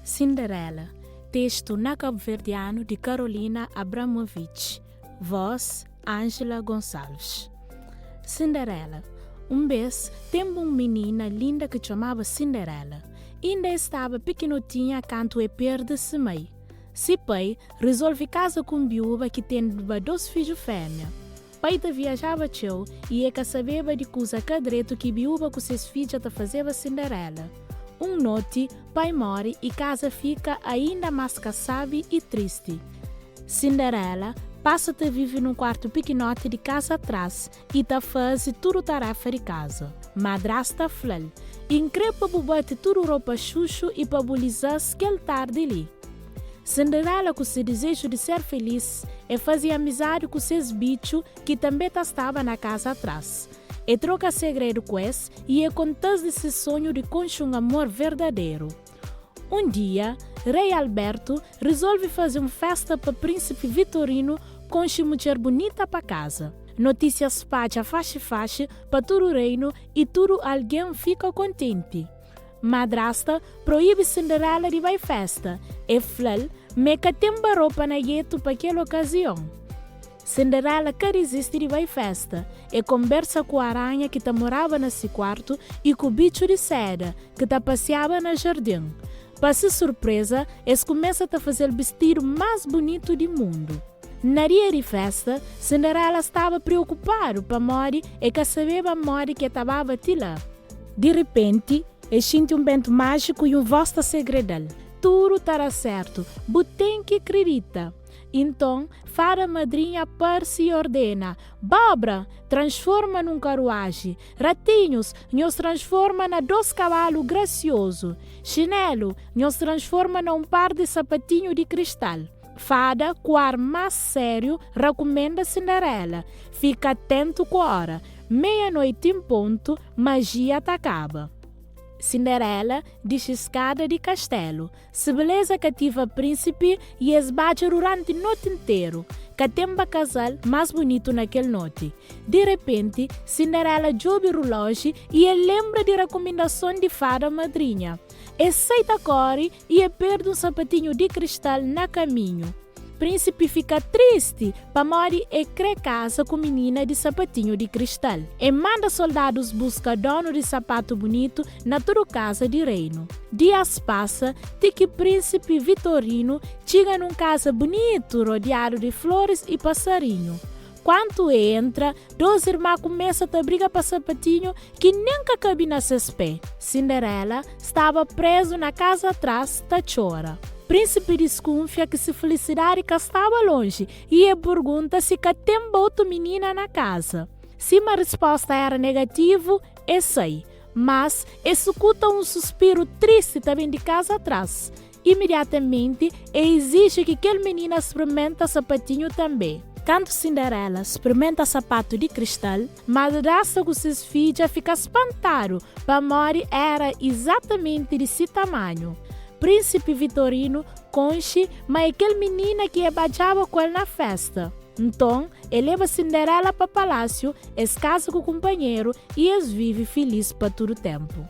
Cinderela, testu na kabuverdianu di Carolina Abramovic, voz, Ângela Gonçalves. Cinderela, Un bês, tenba un minina linda ki txomaba Cinderela. Inda e staba pikinotinha kantu e perde se mai. Se pai rizolve kaza ku un biúba ki tenba dôs fidju fémia. Pai ta viajaba txeu i e ka sabeba di kuza ka dretu ki biúba ku ses fidja ta fazeba Cinderela. Un noti, pai móre i kaza fika ainda más kasábi i tristi. Cinderela pasa ta vive nun kuartu pikinoti di kaza tras i ta faze tudu tarefa di kaza. Madrasta fla-l, I N krê pa bu bate tudu ropa xuxu i pa bu liza-s kel tardi li. Cinderela ku se dizeju di ser felis, e faze amizadi ku ses bitxu ki tanbê ta staba na kaza tras. E troka segredu ku es i e konta-s di se sonhu di konxe un amor verdaderu. Un dia, Rei Albertu rizolve faze un festa pa Prínsipi Vitorinu konxe mudjer bunita pa kaza. Notísia spadja faxi-faxi pa tudu reinu i tudu algen fika kontenti. Madrasta proibi Cinderela di bai festa, e fla-l ma e ka tenba ropa na jetu pa kel okazion. Cinderela ka dizisti di bai festa, e konbersa ku aranha ki ta moraba na si kuartu i ku bitxu di seda ki ta pasiaba na jardin. Pa si surpreza, es kumesa ta faze-l bistidu más bunitu di mundu. Na dia di festa, Cinderela staba preokupadu pamodi e ka sabeba modi ki e ta baba ti la. Di ripenti, e xinti un bentu májiku i un vós ta segreda-l, Tudu ta da sértu, bu ten ki kridita! Inton, fada madrinha parse i ordena, Bobra, transforma nun karuaji! Ratinhus, nhos transforma na dos kabalu grasiozu! Xinelu, nhos transforma na un par di sapatinhu di kristal! Fada, ku ar más sériu, rakumenda Cinderela, Fika atentu ku óra. Meia-noiti en pontu, majia ta kaba. Cinderela dixi skada di kastelu. Se beleza kativa prínsipi i es badja duranti noti nteru. Ka tenba kazal más bunitu na kel noti. Di repenti, Cinderela djobe rulóji i el lenbra di rakumendason di fada madrinha. Es sai ta kóre i e perde un sapatinhu di kristal na kaminhu. Prínsipi fika tristi pamodi e krê kaza ku minina di sapatinhu di kristal. E manda soldadus buska donu di sapatu bunitu na tudu kaza di reinu. Dias pasa ti ki prínsipi Vitorinu txiga nun kaza bunitu rodiadu di floris i pasarinhu. Kantu e entra, dos irma kumesa ta briga pa sapatinhu ki nen ka kabe na ses pé. Cinderela staba prezu na kaza tras ta txora. Prínsipi diskunfia ki se filisidadi ka staba lonji i e purgunta si ka tenba otu minina na kaza. Sima risposta era negativu, e sai. Mas, e sukuta un suspiru tristi ta ben di kaza tras. Imidiatamenti, e iziji ki kel minina sprimenta sapatinhu tanbe. Kantu Cinderela sprimenta sapatu di kristal, madrasta ku ses fidja fika spantadu pamodi era izatamenti di si tamanhu. Prínsipi Vitorinu konxe ma é kel minina ki e badjaba ku el na festa. Nton, e leba Cinderela pa palásiu, es kaza ku kunpanheru i es vive filís pa tudu ténpu.